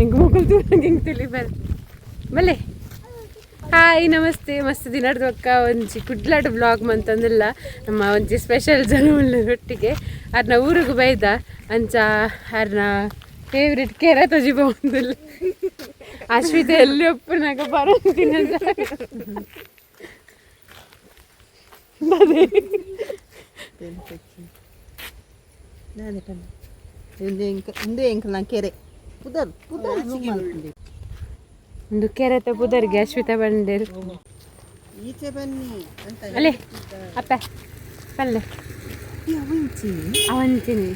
ಹಿಂಗೆ ಮೊಕಲ್ ತೂರಂಗೆ ಹಿಂಗೆ ತಿಳಿ ಬರ್ ಬಲ್ಲೆ. ಹಾಯ್, ನಮಸ್ತೆ. ಮಸ್ತ್ ದಿನದ ಅಕ್ಕ ಒಂಜಿ ಕುಡ್ಲಾಟ ಬ್ಲಾಗ್ ಮಂತಂದಿಲ್ಲ. ನಮ್ಮ ಒಂಜಿ ಸ್ಪೆಷಲ್ ಜನ ಒಟ್ಟಿಗೆ ಅರ್ನ ಊರಿಗೆ ಬೈದ. ಅಂಚ ಅರ್ನ ಫೇವ್ರೆಟ್ ಕೆರೆ ತೊಜಿ ಬಂದಿಲ್ಲ. ಅಶ್ವಿತ ಎಲ್ಲಿ ಒಪ್ಪನಾಗ ಬರಂತಿನ. ಉಂದು ಎಂಕಲ್ನ ಕೆರೆ ಪುದರ್ ಪುದರ್. ಒಂದು ಕೆರೆತ ಪುದರ್ಗೆ ಅಶ್ವಿತ ಬಂಡೇರು. ಈಚೆ ಬನ್ನಿ ಅಂತ. ಅಲ್ಲೇ ಅಪ್ಪ ಪಲ್ಲೆ. ಅವಂಚಿನಿ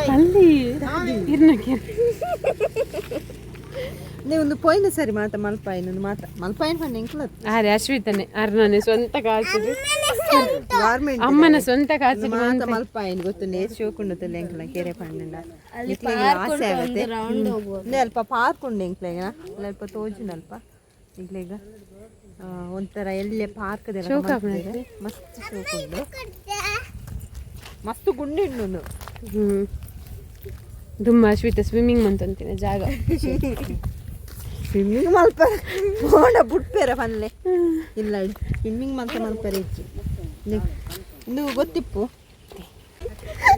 ಪಲ್ಲಿ ಇರ್ನ ಕೆರೆ. ನೀವು ಒಂದು ಪೋಯಿನ ಸರಿ ಮಾತ ಮಲ್ಪಾಯಿನ ಒಂದು ಮಾತ ಮಲ್ಪಾಯಿನ ಪಂಡ ಎಂಕಲ. ಅರೆ, ಅಶ್ವಿತನೆ ಅರ್ನನೆ ಸ್ವಂತ ಕಾಸಿಡು. ಗಾರ್ಮೆಂಟ್. ಅಮ್ಮನ ಸ್ವಂತ ಕಾಸಿಡು. ಮಾತ ಮಲ್ಪಾಯಿನ ಗೊತ್ತು ನೇರ್ ಶಿವಕುಂಡದಲ್ಲಿ ಎಂಕಲ ಕೆರೆ ಪಂಡ ಆಸೆ ಆಗತ್ತೆ. ಇಂದೆ ಅಲ್ಪ ಪಾರ್ಕ್ ಉಂಡು ಎಂಕ್ಲೆಗ. ಅಲ್ಪ ತೋಜುನಲ್ಪ ಎಂಕ್ಲೆಗ ಒಂಥರ ಎಲ್ಲೆ ಪಾರ್ಕ್. ಶೋಕ್ ಆಪುಂಡು. ಮಸ್ತ್ ಶೋಕ್ ಉಂಡು, ಮಸ್ತ್ ಗುಂಡಿ ಉಂಡು. ದುಮ್ಮ ಅಶ್ವಿತ ಸ್ವಿಮ್ಮಿಂಗ್ ಮಂತಂತಿನ ಜಾಗ. ಸ್ವಿಮ್ಮಿಂಗ್ ಮಲ್ಪರ ಪೋಂಡ ಬುಡ್ಪೇರ ಪನ್ಲೆ ಇಲ್ಲ. ಸ್ವಿಮ್ಮಿಂಗ್ ಮಲ್ತ ಮಲ್ಪರೆ ಇಜ್ಜಿ. ಇಂದು ಗೊತ್ತಿಪ್ಪು.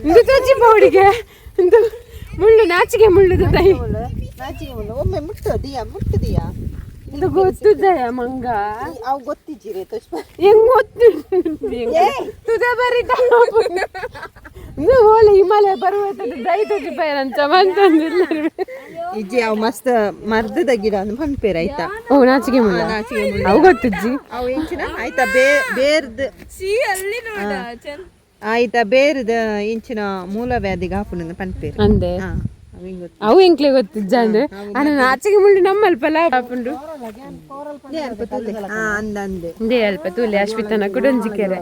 ಇಂದು ತೋಜಿ ಪೌಡಿಗೆ ಇಂದು ಮುಳ್ಳು, ನಾಚಿಗೆ ಮುಳ್ಳುದ ದೈ. ನಾಚಿಗೆ ಮುಳ್ಳು. ಒಮ್ಮೆ ಮುಟ್ಟದಿಯಾ, ಮುಟ್ಟದಿಯಾ? ಇಂದು ಗೊತ್ತುದಯ ಮಂಗ. ಅವು ಗೊತ್ತಿಜ್ಜಿರೆ ತೋಚ್. ಹೆಂಗ್ ಗೊತ್ತು ತುದ ಬರಿತ. ಇಂದು ಓಲೆ ಹಿಮಾಲಯ ಪರ್ವತದ ದೈ ತೋಜಿ ಪೈರಂಚ ಮಂತಂದಿಲ್ಲ. ಇಜ್ಜಿ, ಅವು ಮಸ್ತ್ ಮರ್ದದ ಗಿಡ ಅಂದ್ ಪನ್ಪೇರ್ ಆಯ್ತಾ. ಓ, ನಾಚಿಗೆ ಮುಳ್ಳ. ನಾಚಿಗೆ ಮುಳ್ಳು. ಅವು ಗೊತ್ತಿಜ್ಜಿ. ಅವು ಎಂಚಿನ ಆಯ್ತಾ ಬೇರ್ದ್ ಆಯ್ತಾ ಬೇರ್ದ ಇಂಚಿನ ಮೂಲವ್ಯಾಧಿಗೆ ಹಾಪುನ ಪನ್ಪೇರ್. ಅಂದೆ. ಹಾ, ಅವು ಹಿಂಗ್ ಗೊತ್ತು. ಅವು ಎಂಕ್ಲೆ ಗೊತ್ತಿಜ್ಜ ಅಂದ್ರೆ ಅನ್ನ ನಾಚಿಗೆ ಮುಳ್ಳು ನಮ್ಮಲ್ಪಲ್ಲ ಆಪುಂಡು. ನೇ ಅಲ್ಪ ತೂಲೆ. ಹಾ, ಅಂದ ಅಂದೆ. ಇಂದೇ ಅಲ್ಪ ತೂಲೆ ಅಶ್ವಿತನ ಕುಡೊಂಜಿ ಕೆರೆ.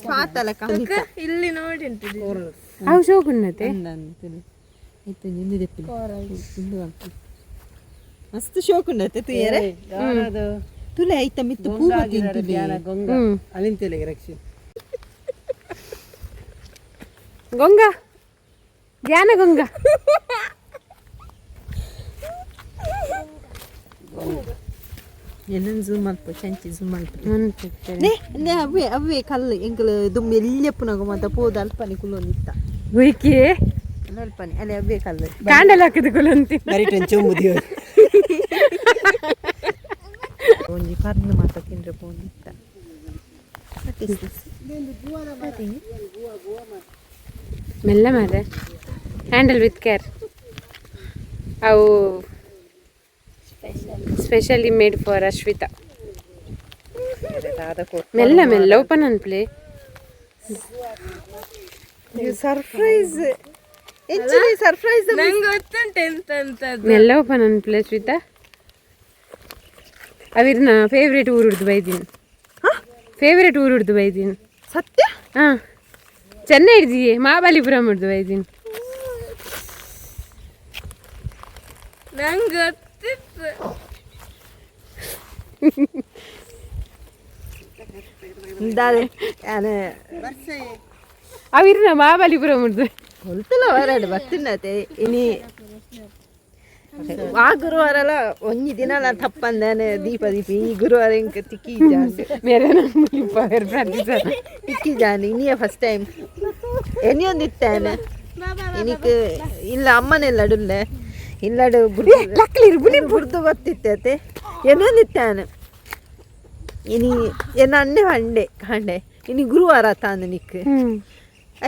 ಸ್ವಾತಲ. ಇಲ್ಲಿ ನೋಡಿ. ಅವು ಶೋಕುಣ್ಣತೆ. ಮಸ್ತ್ ಶೋಕ್ ಉಂಡತೆ ತುಯರೆ. ತುಲೆ ಐತ ಮಿತ್ತು ಪೂ ತುಲೆ. ಗೊಂಗ, ಧ್ಯಾನ ಗೊಂಗ. ಎನ್ನನ್ ಜೂಮ್ ಮಲ್ಪ ಚಂಚಿ ಜೂಮ್ ಮಲ್ಪ. ನೇ ನೇ, ಅವೇ ಅವೇ ಕಲ್ಲು. ಎಂಕಲ್ ದುಮ್ಮಿ ಎಲ್ಲಿಯಪ್ಪುನಾಗ ಮಾತ ಪೋದು ಅಲ್ಪನಿ ಕುಲ್ಲೊಂದಿತ್ತ. ಹುಯ್ಕಿ. ಅಲ್ಪನಿ ಅಲ್ಲಿ ಅವೇ ಕಲ್ಲು. ಕಾಂಡಲ್ ಹಾಕಿದ ಕುಲಂತಿ. ಒಂಜಿ ಪರ್ನು ಮಾತ ತಿಂದ್ರೆ ಪೋಂದಿತ್ತ. What is this? ಮೆಲ್ಲ ಮಾರೆ, handle with care. ಅವು specially made for Ashwita. ಮೆಲ್ಲ ಮೆಲ್ಲ ಓಪನ್ ಅನ್ಪ್ಲೆ. ಸರ್ಪ್ರೈಸ್ ಎಂಚಿನ ಸರ್ಪ್ರೈಸ್? ನಂಗೆ ಗೊತ್ತುಂಟು ಎಂತ ಅಂತ ಅದು. ಮೆಲ್ಲ ಓಪನ್ ಅನ್ಪ್ಲೆ ಅಶ್ವಿತಾ. ಅವಿರ್ನ ಫೇವ್ರೇಟ್ ಊರು ಹಿಡ್ದು ಬೈದೀನಿ, ಫೇವ್ರೇಟ್ ಊರು ಹಿಡ್ದು ಬೈದೀನಿ. ಸತ್ಯ? ಹಾಂ, ಚೆನ್ನೈ ಹಿಡ್ದಿಯೇ, ಮಹಾಬಲಿಪುರಂ ಹಿಡ್ದು ಬೈದೀನಿ. ನಂಗೆ ಗೊತ್ತಿತ್ತು. ದಾದೆ ಯಾನೆ. ಅವಿರ್ನ ಮಹಾಬಲಿಪುರಂ ಹಿಡ್ದು. ಹೊಲ್ತಲ ಹೊರಡು ಬತ್ತಿನತೆ. ಇನಿ ಆ ಗುರುವಾರಲ ಒಂಜಿ ದಿನಲ ತಪ್ಪಂದಾನೆ ದೀಪ ದೀಪ. ಈ ಗುರುವಾರ ಇಂಕ ತಿಕ್ಕಿ ಜಾನ್. ಮೇರೆ ನಮ್ಮ ಪ್ರತಿ ಸಲ. ತಿಕ್ಕಿ ಜಾನ್. ಇನಿಯ ಫಸ್ಟ್ ಟೈಮ್ ಎನಿಯೊಂದಿತ್ತಾನೆ ಇನಿಕ್ ಇಲ್ಲ ಅಮ್ಮನೆಲ್ಲ ಅಡುಲ್ಲೆ ಇಲ್ಲಡು. ಲಕ್ಲಿರು ಬುಲಿ. ಬುರ್ದು ಗೊತ್ತಿತ್ತತೆ ಏನೊಂದಿತ್ತಾನೆ. ಇನಿ ಎನ್ನ ಅಣ್ಣೆ ಹಂಡೆ ಕಾಂಡೆ ಇನಿ ಗುರುವಾರ ತಾನು ನಿಕ್.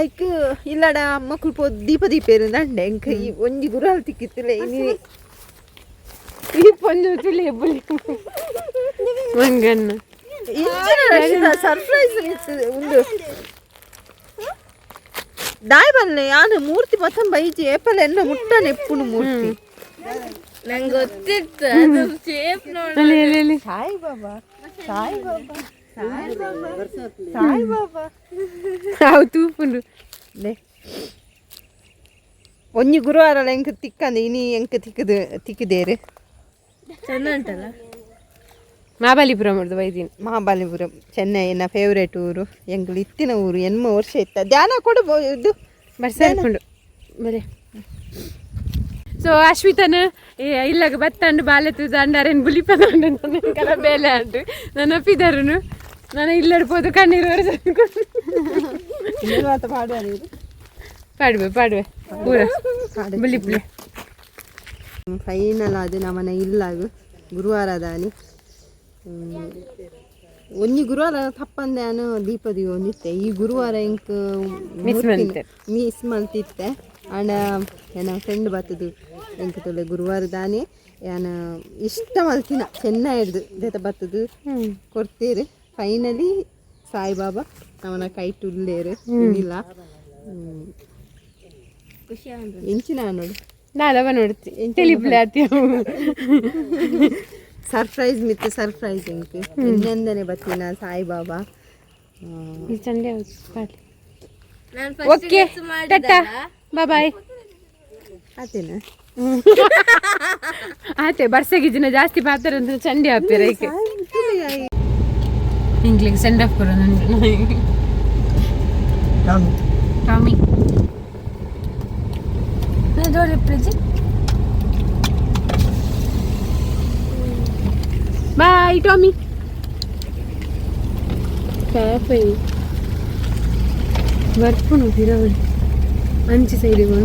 ಐಕ್ ಇಲ್ಲಡ ಮಕ್ಕಳು ಪೋ ದೀಪ ದೀಪ ಇರಿಂದ ಅಂಡೆ ಎಂಕ ಈ ಒಂಜಿ ಗುರುವಾರ ತಿಕ್ಕಿತ್ತಿಲ್ಲ ಇನಿ. ಈ ಪೊಂಜು ತುಳಿ ಬುಲಿ ಮಂಗನ್ನ. ಇಂಚಿನ ಸರ್ಪ್ರೈಸ್ ಉಂದು ದಾಯ್ ಬಲ್ಲೆ ಯಾನು ಮೂರ್ತಿ ಪತ್ತಂ ಬೈಜಿ ಏಪಲ ಎನ್ನ ಮುಟ್ಟನೆ ಎಪ್ಪುನು ಮೂರ್ತಿ. ನಂಗೆ ಗೊತ್ತಿತ್ತು ಅದು ಶೇಪ್ ನೋಡಿ. ಅಲ್ಲಿ ಅಲ್ಲಿ ಅಲ್ಲಿ. ಸಾಯಿ ಬಾಬಾ, ಸಾಯಿ ಬಾಬಾ, ಸಾಯಿ ಬಾಬಾ, ಸಾಯಿ ಬಾಬಾ. ಅವು ತೂಪುಂಡು. ಲೇ ಒಂಜಿ ಗುರುವಾರ ಎಂಕ್ ತಿಕ್ಕಂದೆ ಇನಿ ಎಂಕ್ ತಿಕ್ಕದು ತಿಕ್ಕಿದೇರು. ಚಂದ ಉಂಟಲ್ಲ? ಮಹಾಬಲಿಪುರಂ ಹಿಡ್ದು ಬೈದೀನಿ. ಮಹಾಬಲಿಪುರಂ ಚೆನ್ನೈ ಎನ್ನ ಫೇವ್ರೇಟ್ ಊರು. ಎಂಕ್ಲು ಇತ್ತಿನ ಊರು 80 ವರ್ಷ ಇತ್ತ ಧ್ಯಾನ ಕೊಡು ಇದು. ಬರ್ಸ ಇಪ್ಪುಂಡು. ಬರೇ. ಸೊ ಅಶ್ವಿತನ ಇಲ್ಲಾಗ ಬತ್ತಂಡು ಬಾಲೆ ದಂಡಾರೇನು ಬುಲಿಪದಂಡು ನನ್ನ ಬೇಲೆ ಅಂಡು ನನ್ನ ಪಿದರುನು ನಾನು ಇಲ್ಲಡ್ಬೋದು ಕಣ್ಣೀರು ಪಾಡುವ. ಪಾಡುವೆ ಪಾಡುವೆ ಪೂರ ಬುಲಿಪ್ಲೆ. ಫೈನಲ್ ಅದು ನಮ್ಮನೆ ಇಲ್ಲಾಗ ಗುರುವಾರ ದಾನಿ. ಒಂಜಿ ಗುರುವಾರ ತಪ್ಪಂದೆ ನಾನು ದೀಪದಿ ಒಂದಿತ್ತೆ. ಈ ಗುರುವಾರ ಇಂಕ್ ಮಿಸ್ ಮಂತೆ. ಮಿಸ್ ಮಲ್ತಿತ್ತೆ. ಆಂಡ ಏನ ಫ್ರೆಂಡ್ ಬತ್ತದು ಎಂಕ್ ತೊಲೆ ಗುರುವಾರ ದಾನಿ ಯಾನ ಇಷ್ಟ ಮಲ್ತಿನ ಚೆನ್ನ ಹಿಡ್ದು ಜೊತೆ ಬತ್ತದು ಕೊಡ್ತೀರಿ. ಫೈನಲಿ ಸಾಯಿಬಾಬಾ ನಮ್ಮನ ಕೈ ಟುಲ್ಲೇರು ಇಲ್ಲ. ಖುಷಿ ಆಗುದು. ಎಂಚಿನ ನೋಡು. ನಾಲವ ನೋಡ್ತಿ ತಿಳಿಪ್ಲೆ ಅತಿ. ಸರ್ಪ್ರೈಸ್ ಮಿತ್ ಸರ್ಪ್ರೈಸ್ ಇಂಕ್ ಇನ್ನೊಂದನೆ ಬತ್ತಿನ ಸಾಯಿಬಾಬಾ. ಈ ಚಂಡೆ ಪಾಡ್ಲಿ. ನಾನು ಫಸ್ಟ್ ಓಕೆ, ಟಾಟಾ, ಬಾಯ್. ಆತೇನ? ಆತೆ ಬರ್ಸೆಗೆ ದಿನ ಜಾಸ್ತಿ ಪಾತ್ರ ಅಂತ ಚಂಡಿ ಹಾಕ್ತೀರ ಐಕೆ. ಇಂಗ್ಲಿಗೆ ಸೆಂಡ್ ಆಫ್ ಕೊಡು ನನ್ಗೆ. Tommy bye Tommy. ಪಾಪ ಬರ್ಪುನು ತಿರವಡಿ ಅಂಚಿ ಸೈಡಿಗೆ.